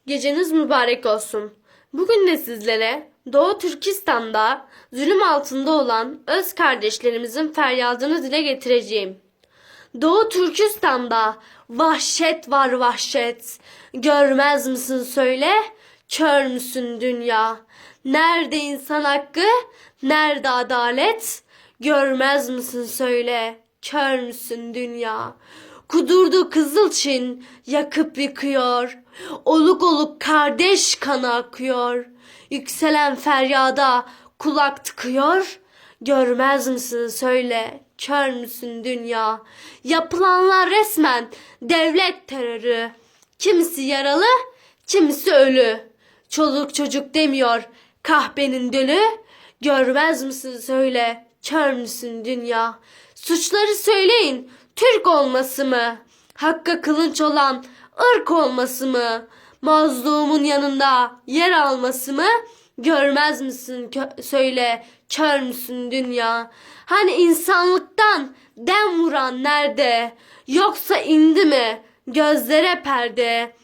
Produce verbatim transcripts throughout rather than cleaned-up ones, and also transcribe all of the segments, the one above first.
Geceniz mübarek olsun. Bugün de sizlere Doğu Türkistan'da zulüm altında olan öz kardeşlerimizin feryadını dile getireceğim. Doğu Türkistan'da vahşet var, vahşet. Görmez misin söyle, kör müsün dünya? Nerede insan hakkı, nerede adalet? Görmez misin söyle, kör müsün dünya? Kudurdu Kızıl Çin, yakıp yıkıyor. Oluk oluk kardeş kanı akıyor. Yükselen feryada kulak tıkıyor. Görmez misin söyle, kör müsün dünya? Yapılanlar resmen devlet terörü. Kimisi yaralı, kimisi ölü. Çoluk çocuk demiyor kahpenin dölü. Görmez misin söyle, kör müsün dünya? Suçları söyleyin, Türk olması mı? Hakka kılınç olan ırk olması mı? Mazlumun yanında yer alması mı? Görmez misin kö- söyle, kör müsün dünya? Hani insanlıktan dem vuran nerede? Yoksa indi mi gözlere perde?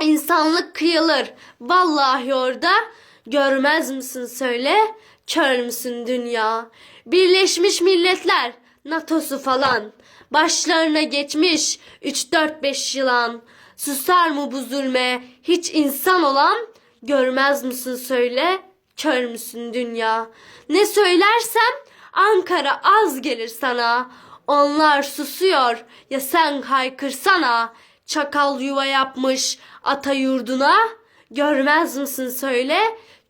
İnsanlık kıyılır vallahi orada. Görmez misin söyle, kör müsün dünya? Birleşmiş Milletler, NATO'su falan. Başlarına geçmiş üç dört beş yılan. Susar mı bu zulme hiç insan olan? Görmez misin söyle, kör müsün dünya? Ne söylersem Ankara az gelir sana. Onlar susuyor, ya sen haykırsana. Çakal yuva yapmış ata yurduna. Görmez misin söyle,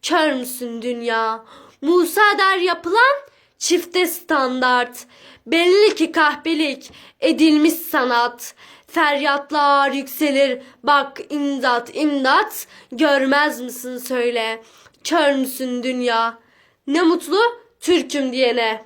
kör müsün dünya? Musa der yapılan çifte standart. Belli ki kahpelik edilmiş sanat. Feryatlar yükselir bak, imdat, imdat. Görmez misin söyle, kör müsün dünya? Ne mutlu Türk'üm diyene.